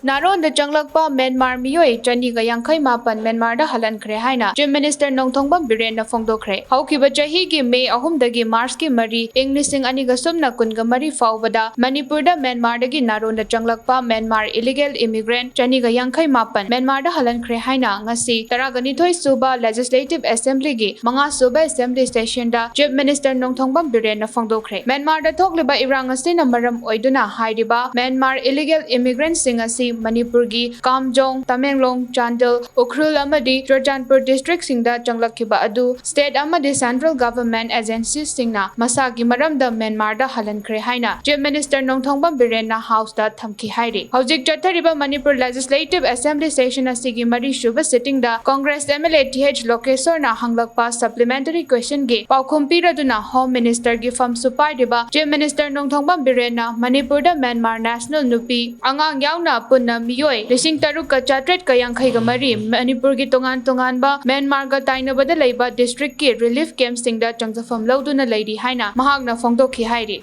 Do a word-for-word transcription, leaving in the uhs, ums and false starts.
ꯅꯥꯔꯣꯟꯗ ꯆꯪꯂꯛꯄ ꯃ꯭ꯌꯥꯟꯃꯥꯔ ꯃꯤꯑꯣꯏ ꯆꯅꯤꯒ ꯌꯥꯡꯈꯩ ꯃꯥꯄꯟ ꯃ꯭ꯌꯥꯟꯃꯥꯔꯗ ꯍꯜꯍꯟꯈ꯭ꯔꯦ ꯍꯥꯏꯅ Chief Minister ꯅꯣꯡꯊꯣꯡꯕꯝ ꯕꯤꯔꯦꯟꯅ ꯐꯣꯡꯗꯣꯛꯈ꯭ꯔꯦ꯫ ꯍꯧꯈꯤꯕ ꯆꯍꯤꯒꯤ ꯃꯦ ꯑꯍꯨꯝꯗꯒꯤ ꯃꯥꯔꯆꯀꯤ ꯃꯔꯤ, ꯏꯪ ꯂꯤꯁꯤꯡ ꯑꯅꯤꯒ ꯁꯨꯞꯅ ꯀꯨꯟꯒ ꯃꯔꯤ ꯐꯥꯎꯕꯗ ꯃꯅꯤꯄꯨꯔꯗ ꯃ꯭ꯌꯥꯟꯃꯥꯔꯗꯒꯤ ꯅꯥꯔꯣꯟꯗ ꯆꯪꯂꯛꯄ ꯃ꯭ꯌꯥꯟꯃꯥꯔ illegal immigrant ꯆꯅꯤꯒ ꯌꯥꯡꯈꯩ ꯃꯥꯄꯟ ꯃ꯭ꯌꯥꯟꯃꯥꯔꯗ ꯍꯜꯍꯟꯈ꯭ꯔꯦ ꯍꯥꯏꯅ ꯉꯁꯤ ꯇꯔꯥꯒ ꯅꯤꯊꯣꯏ ꯁꯨꯕ Legislative Assemblyꯒꯤ ꯃꯉꯥ ꯁꯨꯕ Assembly sessionꯗ Chief Minister ꯅꯣꯡꯊꯣꯡꯕꯝ ꯕꯤꯔꯦꯟꯅ ꯐꯣꯡꯗꯣꯛꯈ꯭ꯔꯦ꯫ ꯃ꯭ꯌꯥꯟꯃꯥꯔꯗ ꯊꯣꯛꯂꯤꯕ ꯏꯔꯥꯡ ꯑꯁꯤꯅ ꯃꯔꯝ ꯑꯣꯏꯗꯨꯅ ꯍꯥꯏꯔꯤꯕ ꯃ꯭ꯌꯥꯟꯃꯥꯔ illegal immigrantꯁꯤꯡ ꯑꯁꯤ ꯃꯅꯤꯄꯨꯔꯒꯤ ꯀꯥꯝꯖꯣꯡ, ꯇꯃꯦꯡꯂꯣꯡ, ꯆꯥꯟꯗꯦꯜ, ꯎꯈ꯭ꯔꯨꯜ ꯑꯃꯗꯤ ꯆꯨꯔꯆꯥꯟꯄꯨꯔ districtꯁꯤꯡꯗ ꯆꯪꯂꯛꯈꯤꯕ ꯑꯗꯨ state ꯑꯃꯗꯤ central government agencyꯁꯤꯡꯅ ꯃꯁꯥꯒꯤ ꯃꯔꯝꯗ ꯃ꯭ꯌꯥꯟꯃꯥꯔꯗ ꯍꯜꯍꯟꯈ꯭ꯔꯦ ꯍꯥꯏꯅ Chief Minister ꯅꯣꯡꯊꯣꯡꯕꯝ ꯕꯤꯔꯦꯟꯅ Houseꯇ ꯊꯝꯈꯤ ꯍꯥꯏꯔꯤ꯫ ꯍꯧꯖꯤꯛ ꯆꯠꯊꯔꯤꯕ ꯃꯅꯤꯄꯨꯔ Legislative Assembly session ꯑꯁꯤꯒꯤ ꯃꯔꯤꯁꯨꯕ sittingꯗ Congress MLA th ꯂꯣꯀꯦꯁꯣꯔꯅ ꯍꯪꯂꯛꯄ supplementary questionꯒꯤ ꯄꯥꯎꯈꯨꯝ ꯄꯤꯔꯗꯨꯅ Home Ministerꯒꯤ ꯐꯝꯁꯨ ꯄꯥꯏꯔꯤꯕ Chief Minister ꯅꯣꯡꯊꯣꯡꯕꯝ ꯕꯤꯔꯦꯟꯅ ꯃꯅꯤꯄꯨꯔꯗ ꯃ꯭ꯌꯥꯟꯃꯥꯔ national ꯅꯨꯄꯤ ꯑꯉꯥꯡ ꯌꯥꯎꯅ ꯄꯨꯟꯅ ꯃꯤꯑꯣꯏ ꯂꯤꯁꯤꯡ ꯇꯔꯨꯛꯀ ꯆꯥꯇ꯭ꯔꯦꯠꯀ ꯌꯥꯡꯈꯩꯒ ꯃꯔꯤ ꯃꯅꯤꯄꯨꯔꯒꯤ ꯇꯣꯉꯥꯟ ꯇꯣꯉꯥꯟꯕ ꯃ꯭ꯌꯥꯟꯃꯥꯔꯒ ꯇꯥꯏꯅꯕꯗ ꯂꯩꯕ districtꯀꯤ relief campꯁꯤꯡꯗ ꯆꯪꯖꯐꯝ ꯂꯧꯗꯨꯅ ꯂꯩꯔꯤ ꯍꯥꯏꯅ ꯃꯍꯥꯛꯅ ꯐꯣꯡꯗꯣꯛꯈꯤ ꯍꯥꯏꯔꯤ꯫